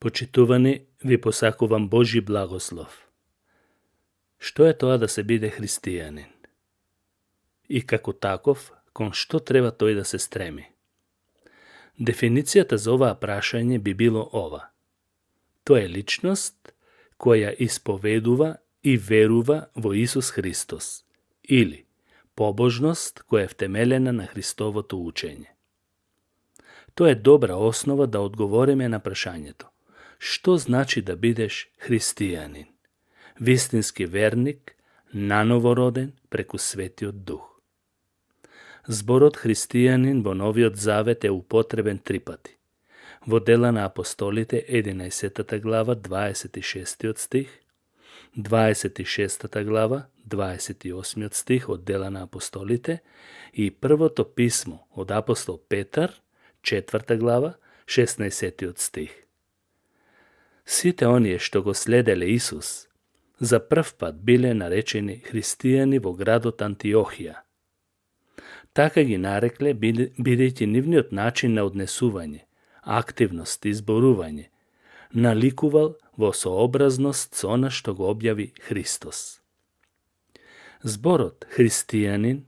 Почитувани, ви посакувам Божи благослов. Што е тоа да се биде христијанин? И како таков, кон што треба тој да се стреми? Дефиницијата за оваа прашање би било ова. Тоа е личност која исповедува и верува во Исус Христос, или побожност која е втемелена на Христовото учење. Тоа е добра основа да одговориме на прашањето: што значи да бидеш христијанин, вистински верник, наново роден преку Светиот Дух? Зборот христијанин во Новиот Завет е употребен 3 пати. Во Дела на апостолите 11 глава 26 стих, 26 глава 28 стих од Дела на апостолите и првото писмо од апостол Петар 4 глава 16 стих. Сите оние што го следеле Исус, за прв пат биле наречени христијани во градот Антиохија. Така ги нарекле, бидејќи нивниот начин на однесување, активност и зборување наликувал во сообразност со она што го објави Христос. Зборот христијанин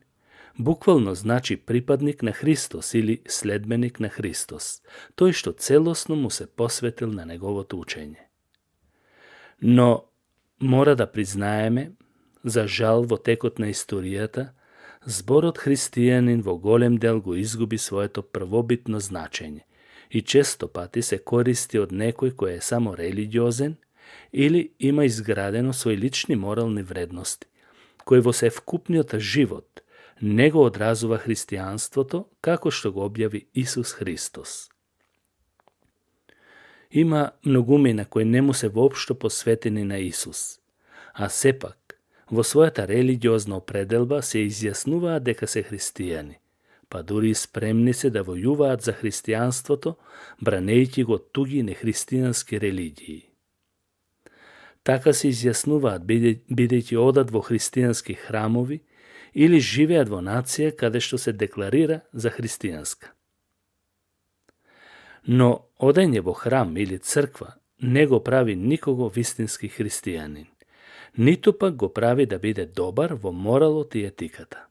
буквално значи припадник на Христос или следбеник на Христос, тој што целосно му се посветил на неговото учење. Но мора да признаеме, за жал во текот на историјата, зборот христијанин во голем дел го изгуби своето првобитно значење и често пати се користи од некој кој е само религиозен или има изградено своји лични морални вредности, кој во севкупниот живот не го одразува христијанството како што го објави Исус Христос. Има многумина кои не му се воопшто посветени на Исус, а сепак во својата религиозна определба се изјаснуваат дека се христијани, па дури и спремни се да војуваат за христијанството, бранејќи го туги нехристијански религии. Така се изјаснуваат бидејќи одат во христијански храмови или живеат во нација каде што се декларира за христијанска. Но одење во храм или црква не го прави никого вистински христијанин, ниту пак го прави да биде добар во моралот и етиката.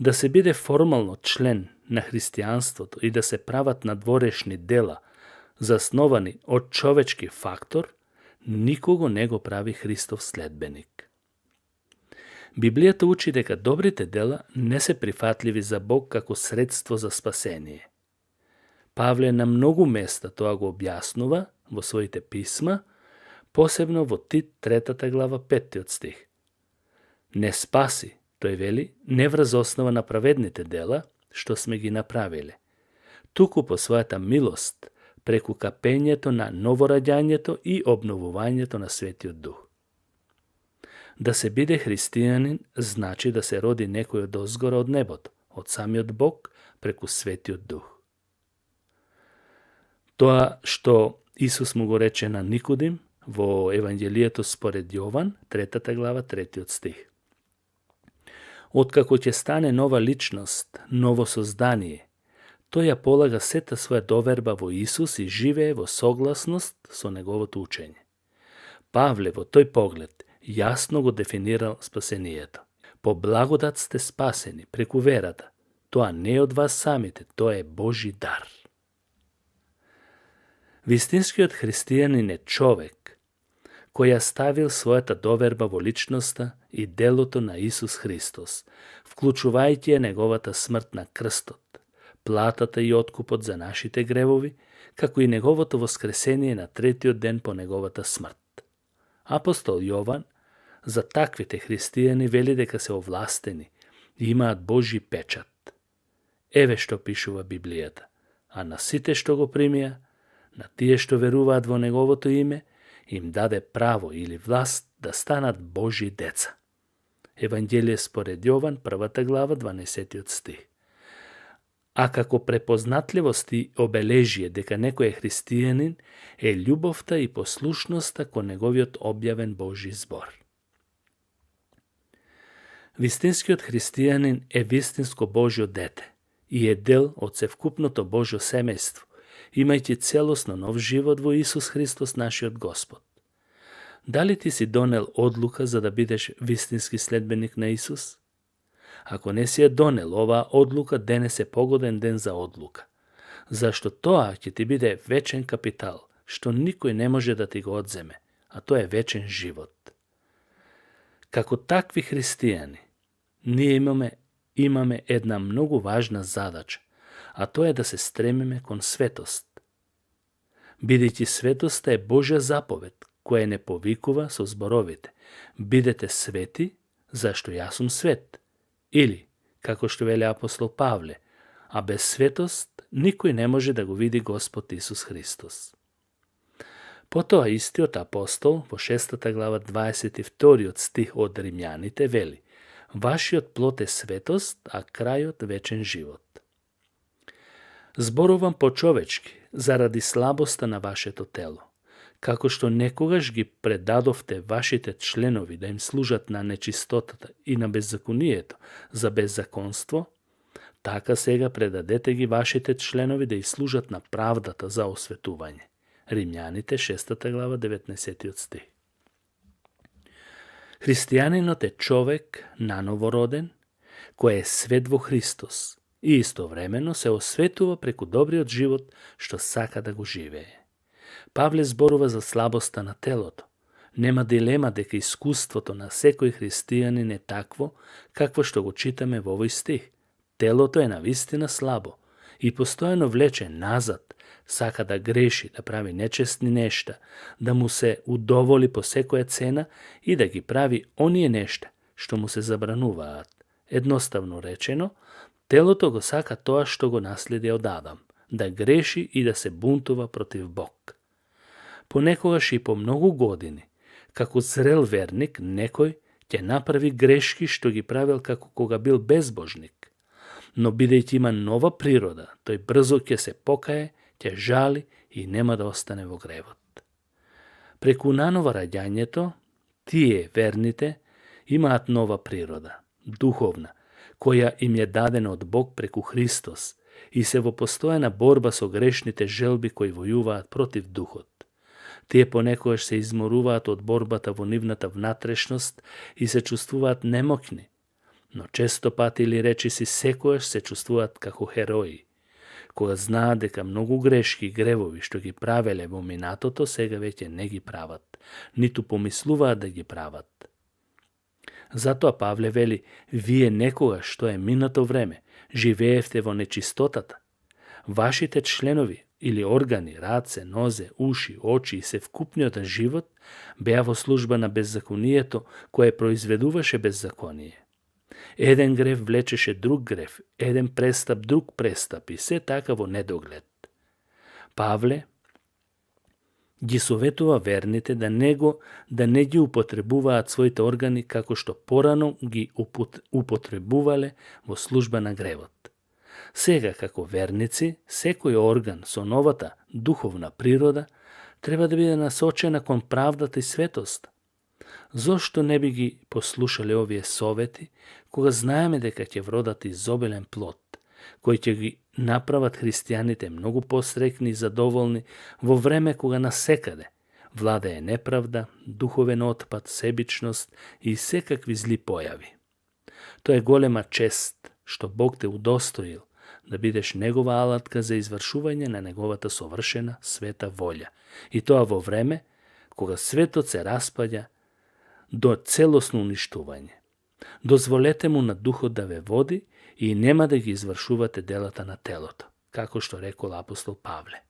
Да се биде формално член на христијанството и да се прават надворешни дела засновани од човечки фактор, никого не го прави Христов следбеник. Библијата учи дека добрите дела не се прифатливи за Бог како средство за спасение. Павле на многу места тоа го објаснува во своите писма, посебно во Тит 3 глава 5 стих. Не спаси, тој вели, не врз основа на праведните дела, што сме ги направиле, туку по својата милост, преку капењето на новораѓањето и обновувањето на Светиот Дух. Да се биде христијанин значи да се роди некој од озгора од небото, од самиот Бог преку Светиот Дух. Тоа што Исус му го рече на Никодим во Евангелието според Јован, 3 глава 3 стих. Откако ќе стане нова личност, ново создание, тој ја полага сета своја доверба во Исус и живее во согласност со неговото учење. Павле во тој поглед јасно го дефинирал спасението. По благодат сте спасени преку верата. Тоа не е од вас самите, тоа е Божи дар. Вистинскиот христијанин е човек кој ја ставил својата доверба во личноста и делото на Исус Христос, вклучувајќи неговата смрт на крстот, платата и откупот за нашите гревови, како и неговото воскресение на третиот ден по неговата смрт. Апостол Јован за таквите христијани вели дека се овластени и имаат Божи печат. Еве што пишува Библијата: а на сите што го примија, на тие што веруваат во неговото име, им даде право или власт да станат Божи деца. Евангелие според Јован, 1 глава, 12 стих. А како препознатливост и обележие дека некој е христијанин е љубовта и послушноста кон неговиот објавен Божи збор. Вистинскиот христијанин е вистинско Божјо дете и е дел од севкупното Божјо семејство имајќи целосно нов живот во Исус Христос нашиот Господ. Дали ти си донел одлука за да бидеш вистински следбеник на Исус? Ако не си ја донел оваа одлука, денес е погоден ден за одлука. Зашто тоа ќе ти биде вечен капитал, што никој не може да ти го одземе, а тоа е вечен живот. Како такви христијани, ние имаме една многу важна задача, а тоа е да се стремиме кон светост. Бидејќи светоста е Божја заповед, која не повикува со зборовите: бидете свети, зашто јас сум свет. Или, како што вели апостол Павле, а без светост никој не може да го види Господ Исус Христос. Потоа истиот апостол во 6 глава 22 стих од Римјаните вели: вашиот плод е светост, а крајот вечен живот. Зборувам почовечки, заради слабоста на вашето тело. Како што некогаш ги предадовте вашите членови да им служат на нечистотата и на беззаконието за беззаконство, така сега предадете ги вашите членови да и служат на правдата за осветување. Римјаните 6 глава 19 стих. Христијанинот е човек наново роден, кој е свет во Христос и истовремено се осветува преку добриот живот што сака да го живее. Павле зборува за слабоста на телото. Нема дилема дека искуството на секој христијанин е такво, какво што го читаме во овој стих. Телото е навистина слабо и постојано влече назад, сака да греши, да прави нечестни нешта, да му се удоволи по секоја цена и да ги прави оние нешта што му се забрануваат. Едноставно речено, телото го сака тоа што го наследи од Адам, да греши и да се бунтува против Бог. Понекогаш и по многу години, како зрел верник, некој ќе направи грешки што ги правил како кога бил безбожник. Но бидејќи има нова природа, тој брзо ќе се покае, ќе жали и нема да остане во гревот. Преку нанова раѓањето, тие, верните, имаат нова природа, духовна, која им е дадена од Бог преку Христос и се во постојана борба со грешните желби кои војуваат против духот. Тие понекогаш се изморуваат од борбата во нивната внатрешност и се чувствуваат немокни, но често пати или речиси секојаш се чувствуваат како херои, кога знаат дека многу грешки и гревови што ги правеле во минатото сега веќе не ги прават, ниту помислуваат да ги прават. Затоа Павле вели: вие некогаш, што е минато време, живеевте во нечистотата. Вашите членови или органи, раце, нозе, уши, очи и се вкупниот живот беа во служба на беззаконието кое произведуваше беззаконие. Еден грев влечеше друг грев, еден престап друг престап и се така во недоглед. Павле ги советува верните да не ги употребуваат своите органи како што порано ги употребувале во служба на гревот. Сега, како верници, секој орган со новата духовна природа треба да биде насочена кон правдата и светост. Зошто не би ги послушале овие совети, кога знаеме дека ќе вродат изобилен плод, кој ќе ги направат христијаните многу посрекни и задоволни во време кога насекаде владее неправда, духовен отпад, себичност и секакви зли појави. Тоа е голема чест што Бог те удостоил да бидеш негова алатка за извршување на неговата совршена света волја. И тоа во време кога светот се распаѓа до целосно уништување. Дозволете му на духот да ве води и нема да ги извршувате делата на телото, како што рекол апостол Павле.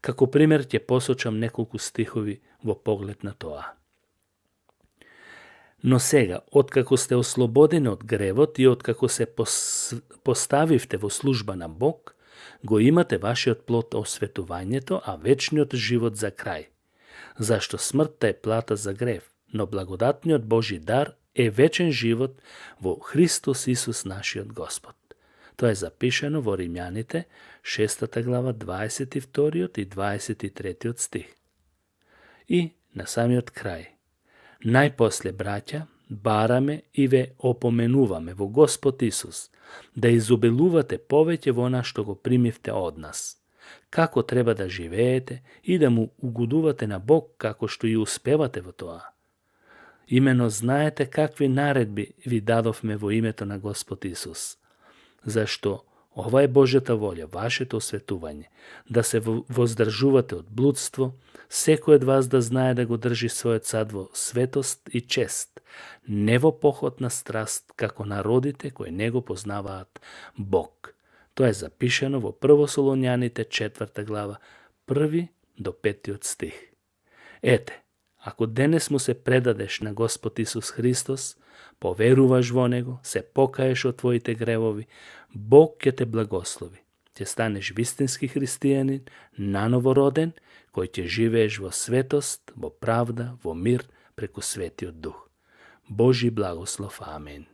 Како пример ќе посочам неколку стихови во поглед на тоа. Но сега, откако сте ослободени од гревот и откако се поставивте во служба на Бог, го имате вашиот плод осветувањето, а вечниот живот за крај. Зашто смртта е плата за грев, но благодатниот Божи дар е вечен живот во Христос Исус нашиот Господ. Тоа е запишано во Римјаните 6 глава 22 и 23 стих. И на самиот крај, најпосле, браќа, бараме и ве опоменуваме во Господ Исус да изобилувате повеќе во она што го примивте од нас, како треба да живеете и да му угодувате на Бог како што и успевате во тоа. Имено знаете какви наредби ви дадовме во името на Господ Исус. Зашто ова е Божјата волја, вашето осветување, да се воздржувате од блудство, секој од вас да знае да го држи својот сад во светост и чест, не во похот на страст, како народите кои не го познаваат Бог. Тоа е запишено во Прво Солуњаните 4 глава, 1 до 5 стих. Ете, ако денес му се предадеш на Господ Исус Христос, поверуваш во Него, се покаеш од твоите гревови, Бог ќе те благослови. Ќе станеш вистински христијанин, наново роден, кој ќе живееш во светост, во правда, во мир, преку Светиот Дух. Божи благослов. Амин.